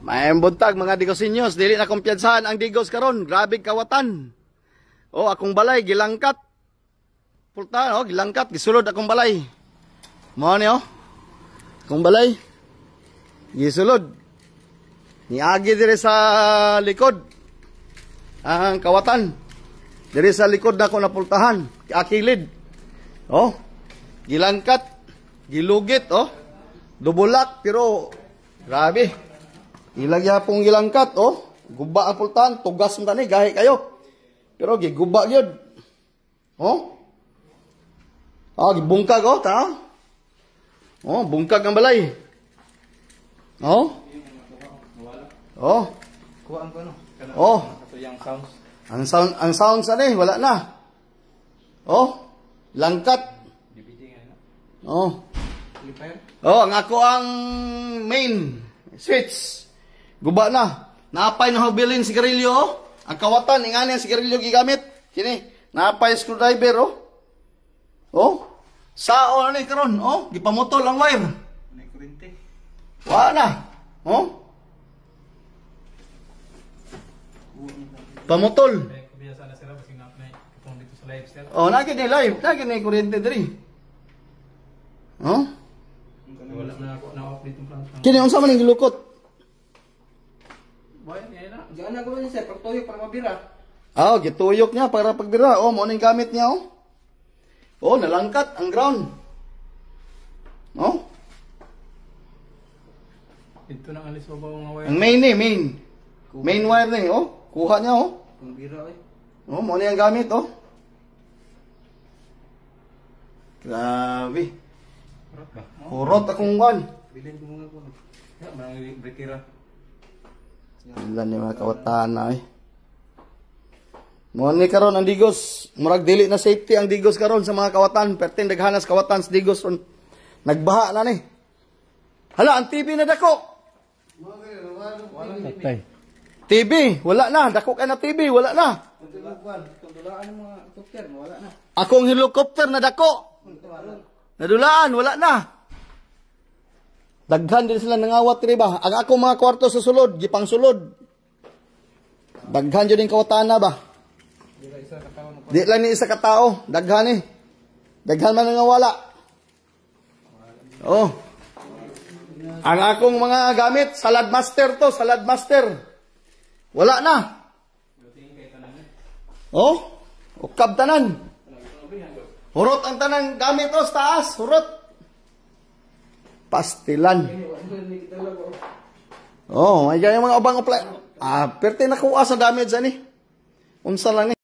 Maayong buntag, mga Digosinyos, dili na kumpiyansahan ang Digos karon, grabe kawatan. Oh, akong balay gilangkat. Pulta, oh, gilangkat, gisulod akong balay. Mao ni, oh. Akong balay gisulod. Niagi dire sa likod ang kawatan. Dire sa likod na ako napultahan, akilid. Oh, gilangkat, gilugit, oh. Dubulak pero grabe. Ilag yapong gilangkat, oh. Guba ang pultahan, tugas mo tani, gahi kayo. Pero giguba gyud. Oh. Ah, gibungkag, oh, ta. Oh, bungkag ang balay. Oh. Oh. Kuha ang kuno. Oh. Yang sounds. Ang sound sa ni, wala na. Oh. Langkat. DVD nga na. Oh. Amplifier. Oh, ang ako ang main switch. Guba na. Naapay na habilin sigarilyo, oh. Ang kawatan, ingani ang sigarilyo gigamit. Kini, naapay screwdriver, oh. Oh. Sao na ni karon, oh, gipamutol ang wire. May kurente. Wa na. Oh. Pamutol. May kubiyasa na sila basing na may katong dito sa live, sir. Oh, na gid ni live, na gid ni kuryente diri. Oh. Wala na ako na off dito plan. Kini unsa man ning gilukot? Boy, yan na. Diyan na gawin, sir, pagtuyok para mabira. Ah, gituyok niya para pagbira. Oh, mo ning gamit niya, oh. Oh, nalangkat ang ground. Oh, Dito na alis ba nga wire. Ang main ni, main. Main wire ni, oh. Kuha niya, oh. Kung bira eh. Oh, mo ni ang gamit, oh. Grabe. Kurot ba? Kurot akong kwan. Bilin ko mga kuno. Ya, marang breakera. Ilan ni mga kawatan na eh. Mo ni karon ang Digos, murag dili na safety ang Digos karon sa mga kawatan, perting daghanas kawatan sa Digos ron. Nagbaha na ni. Hala, ang TV na dako. Patay. TV, wala na. Dako kay na TV, wala na. Tundulaan ng mga helicopter, wala na. Akong helicopter na dako. Nadulaan, wala na. Daghan din sila nangawat diri ba. Ang akong mga kwarto sa sulod, gipang sulod. Daghan jud din kawatan na ba. Dila isa ka tawo. Di lang ni isa ka tao, daghan eh. Daghan man ang wala. Oh. Ang akong mga gamit, salad master to, salad master. Wala na. Oh, ukab tanan. Hurot ang tanan gamit, oh, sa taas, hurot. Pastilan. Oh, may gaya mga ubang apply. Ah, perte nakuha sa damage ani. Unsa lang ni?